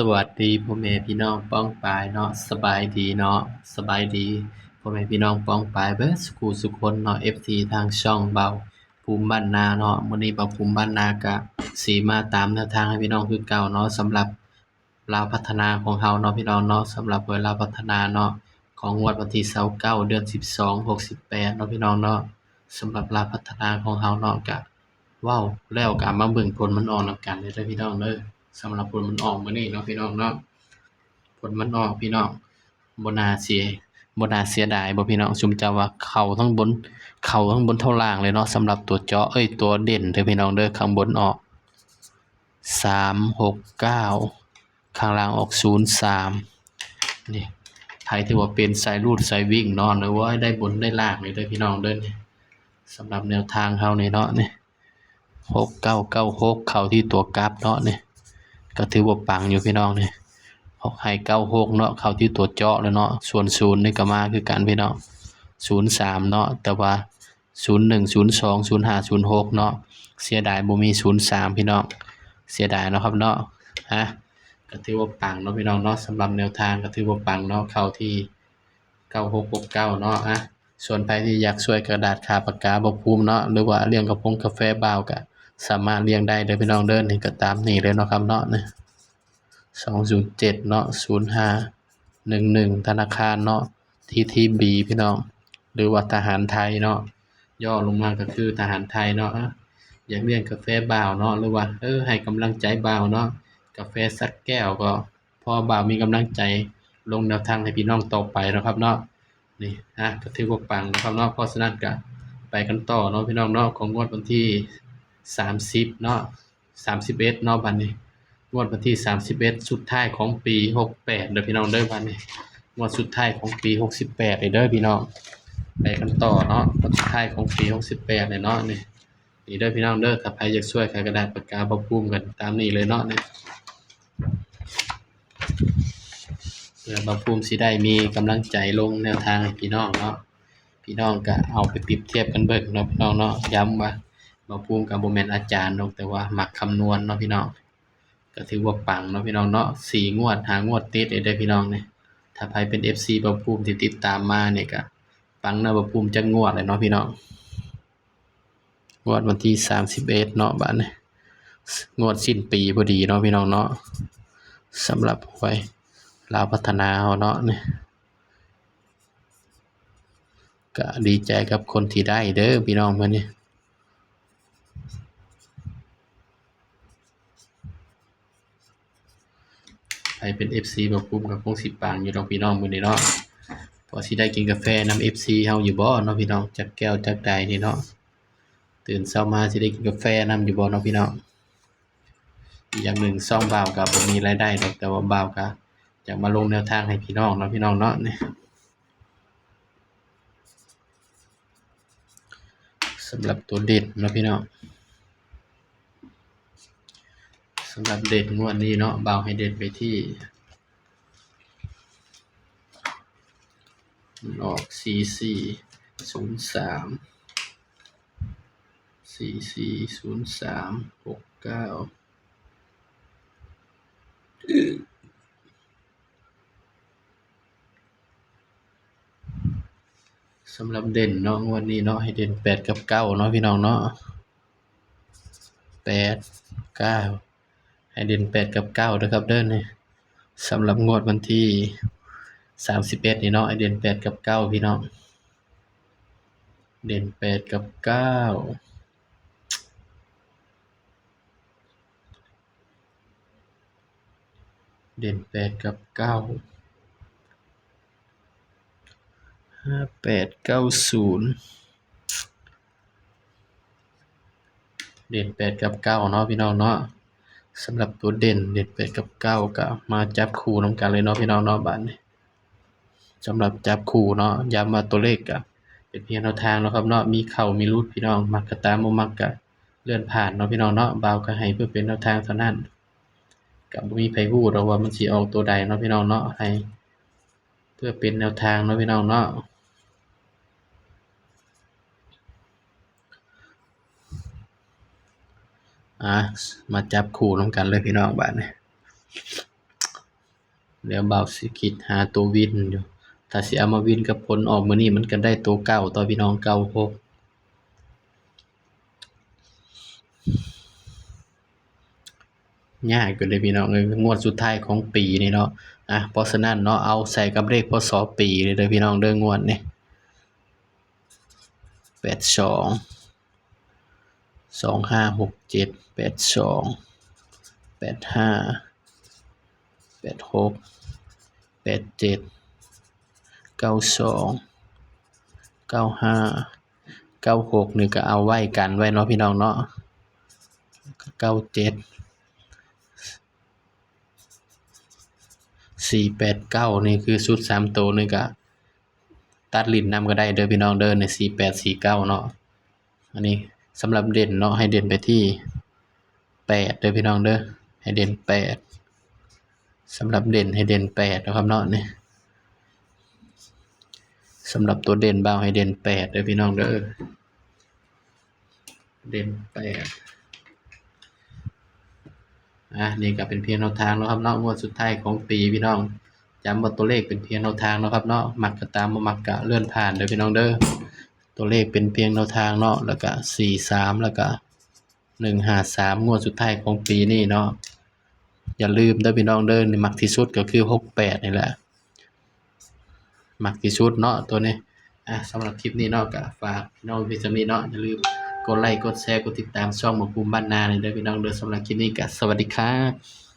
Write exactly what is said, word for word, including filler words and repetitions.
สวัสดีพ่อแม่พี่น้องป้องปายเนาะ สบายดีเนาะ สบายดีพ่อแม่พี่น้องป้องปายเบิดสุขุสุคนเนาะ เอฟซี ทางช่องเบาภูมิบ้านนาเนาะ มื้อนี้เบาภูมิบ้านนากะสิมาตามแนวทางให้พี่น้องคือเก่าเนาะ สำหรับลาวพัฒนาของเฮาเนาะพี่น้องเนาะ สำหรับหวยลาวพัฒนาเนาะ ของงวดวันที่ซาวเก้า เดือนสิบสอง หกสิบแปดเนาะพี่น้องเนาะ สำหรับลาวพัฒนาของเฮาเนาะ กะ เว้าแล้วกะมาเบิ่งผลมันออกนำกันเลยเด้อพี่น้องเด้อ สำหรับผลมันออกมื้อนี้เนาะพี่น้องเนาะ ผลมันออกพี่น้อง บ่น่าเสีย บ่น่าเสียดายบ่พี่น้อง ซุมเจ้าว่าเข้าทั้งบน เข้าทั้งบนทั้งล่างเลยเนาะ สำหรับตัวเจาะ เอ้ย ตัวเด่นเด้อพี่น้องเด้อ ข้างบนออก สามหกเก้า ข้างล่างออก ศูนย์สาม นี่ ไผที่ว่าเป็นสายรูดสายวิ่งเนาะ หรือว่าได้บนได้ล่างเลยเด้อพี่น้องเด้อ นี่ สำหรับแนวทางเฮานี่เนาะ นี่ หกเก้าเก้าหก เข้าที่ตัวกลับเนาะ นี่ ก็ถือว่าปังอยู่พี่น้อง นี่ ให้เก้าหกเนาะ เข้าที่ตัวเจาะเลยเนาะ ส่วนศูนย์นี่ก็มาคือกันพี่น้อง ศูนย์สาม เนาะ แต่ว่า ศูนย์หนึ่ง ศูนย์สอง ศูนย์ห้า ศูนย์หก เนาะ เสียดายบ่มี ศูนย์สาม พี่น้อง เสียดายเนาะครับเนาะ ฮะ ก็ถือว่าปังเนาะพี่น้องเนาะ สำหรับแนวทางก็ถือว่าปังเนาะ เข้าที่ เก้าหกหกเก้า เนาะ อ่ะ ส่วนใครที่อยากช่วยกระดาษค่าปากกาบ่าวภูมิเนาะ หรือว่าเลี้ยงกระพงกาแฟบ่าวก็สามารถเลี้ยงได้เด้อพี่น้องเด้อ นี่ก็ตามนี้เลยเนาะครับเนาะ นี่ สองศูนย์เจ็ด เนาะ ศูนย์ห้าหนึ่งหนึ่ง ธนาคารเนาะ ทีทีบี พี่น้อง หรือว่าทหารไทยเนาะ ย่อลงมาก็คือทหารไทยเนาะ อ่ะ อยากเลี้ยงกาแฟบ่าวเนาะ หรือว่า เออ ให้กำลังใจบ่าวเนาะ กาแฟสักแก้วก็ เพราะว่าบ่าวมีกำลังใจลงแนวทางให้พี่น้องต่อไปเนาะครับเนาะ นี่ อ่ะ ก็ถือว่าปังเนาะครับเนาะ เพราะฉะนั้นก็ไปกันต่อเนาะพี่น้องเนาะ ของงวดวันที่ สามสิบ เนาะ สามสิบเอ็ด เนาะ บัดนี้ งวดวันที่ สามสิบเอ็ด สุดท้ายของปี หกแปด เด้อพี่น้องเด้อ บัดนี้ งวดสุดท้ายของปี หกสิบแปด เลยเด้อพี่น้อง ไปกันต่อเนาะ งวดสุดท้ายของปี หกสิบแปด เนี่ยเนาะ นี่ นี่เด้อพี่น้องเด้อ ถ้าใครอยากช่วยขายกระดาษปากกาบ่าวภูมิกันตามนี้เลยเนาะ นี่ เพื่อบ่าวภูมิสิได้มีกำลังใจลงแนวทางให้พี่น้องเนาะ พี่น้องก็เอาไปเปรียบเทียบกันเบิ่งเนาะพี่น้องเนาะ ย้ำว่าบ่าวภูมิก็บ่แม่นอาจารย์ดอก แต่ว่ามักคำนวณเนาะพี่น้อง ก็ถือว่าปังเนาะพี่น้องเนาะ สี่งวด ห้างวดติดเลยเด้อพี่น้อง นี่ ถ้าใครเป็น เอฟซี บ่าวภูมิที่ติดตามมาเนี่ยก็ปังนะบ่าวภูมิจักงวดเลยเนาะพี่น้อง งวดวันที่ สามสิบเอ็ด เนาะ บัดนี้ งวดสิ้นปีพอดีเนาะพี่น้องเนาะ สำหรับหวยลาวพัฒนาเฮาเนาะ นี่ ก็ดีใจกับคนที่ได้เด้อพี่น้องมื้อนี้ ใครเป็น เอฟซี บ่าวภูมิก็คงสิปังอยู่ดอกพี่น้องมื้อนี้เนาะ พอสิได้กินกาแฟนำ เอฟซี เฮาอยู่บ่เนาะพี่น้อง จักแก้วจักใดนี่เนาะ ตื่นเช้ามาสิได้กินกาแฟนำอยู่บ่เนาะพี่น้อง อีกอย่างหนึ่งช่องบ่าวก็บ่มีรายได้ดอก แต่ว่าบ่าวก็อยากมาลงแนวทางให้พี่น้องเนาะพี่น้องเนาะ นี่ สำหรับตัวเด่นเนาะพี่น้อง สำหรับเด่นงวดนี้เนาะ บ่าวให้เด่นไปที่ มันออก สี่สี่ศูนย์สาม สี่สี่ศูนย์สาม หกเก้า สำหรับเด่นเนาะ งวดนี้เนาะ ให้เด่น แปด กับ เก้า เนาะพี่น้องเนาะ แปด เก้า ให้เด่น แปด กับ เก้า เด้อครับเด้อ นี่ สำหรับงวดวันที่ สามสิบเอ็ด นี่เนาะ ให้เด่น แปด กับ เก้า พี่น้อง เด่น แปด กับ เก้า เด่น แปด กับ เก้า ห้าแปดเก้าศูนย์ เด่น แปด กับ เก้า เนาะพี่น้องเนาะ สำหรับตัวเด่น เด่น แปด กับ เก้า ก็มาจับคู่นำกันเลยเนาะพี่น้องเนาะ บัดนี้ สำหรับจับคู่เนาะ ย้ำว่าตัวเลขก็เป็นเพียงแนวทางเนาะครับเนาะ มีเข้ามีหลุดพี่น้อง มักก็ตาม บ่มักก็เลื่อนผ่านเนาะพี่น้องเนาะ บ่าวก็ให้เพื่อเป็นแนวทางเท่านั้น ก็บ่มีไผฮู้ดอกว่ามันสิออกตัวใดเนาะพี่น้องเนาะ ให้เพื่อเป็นแนวทางเนาะพี่น้องเนาะ อ่ะ มาจับคู่นำกันเลยพี่น้อง บัดนี้ เดี๋ยวบ่าวสิคิดหาตัววินอยู่ ถ้าสิเอามาวินกับผลออกมื้อนี้มันก็ได้ตัวเก่าต่อพี่น้อง เก้าหก ยากอยู่เด้อพี่น้องเอ้ย งวดสุดท้ายของปีนี่เนาะ อ่ะ เพราะฉะนั้นเนาะ เอาใส่กับเลข พ.ศ. ปีเลยเด้อพี่น้องเด้อ งวดนี้ แปดสอง สองห้าหกเจ็ด แปดสอง แปดห้า แปดหก แปดเจ็ด เก้าสอง เก้าห้า เก้าหก นี่ก็เอาไว้กันไว้เนาะพี่น้องเนาะ เก้าเจ็ด สี่แปดเก้า นี่คือชุดสามตัวนี่ก็ตัดเล่นนำก็ได้เด้อพี่น้องเด้อ ใน สี่แปด สี่เก้า เนาะ อันนี้สำหรับเด่นเนาะ ให้เด่นไปที่แปดเด้อพี่น้องเด้อ ให้เด่นแปด สำหรับเด่นให้เด่นแปดนะครับเนาะ นี่ สำหรับตัวเด่นบ่าวให้เด่นแปดเด้อพี่น้องเด้อ เด่นแปด อ่ะ นี่ก็เป็นเพียงแนวทางเนาะครับเนาะ งวดสุดท้ายของปีพี่น้อง ย้ำว่าตัวเลขเป็นเพียงแนวทางเนาะครับเนาะ มักก็ตาม บ่มักก็เลื่อนผ่านเด้อพี่น้องเด้อ ตัวเลขเป็นเพียงแนวทางเนาะ แล้วก็ สี่สาม แล้วก็ หนึ่งห้าสาม งวดสุดท้ายของปีนี้เนาะ อย่าลืมเด้อพี่น้องเด้อ นี่มักที่สุดก็คือ หกแปด นี่แหละ มักที่สุดเนาะตัวนี้ อ่ะ สำหรับคลิปนี้เนาะ ก็ฝากพี่น้องเพียงเท่านี้เนาะ อย่าลืมกดไลค์ กดแชร์ กดติดตามช่องหมอภูมิบ้านนานี่เด้อพี่น้องเด้อ สำหรับคลิปนี้ก็สวัสดีครับ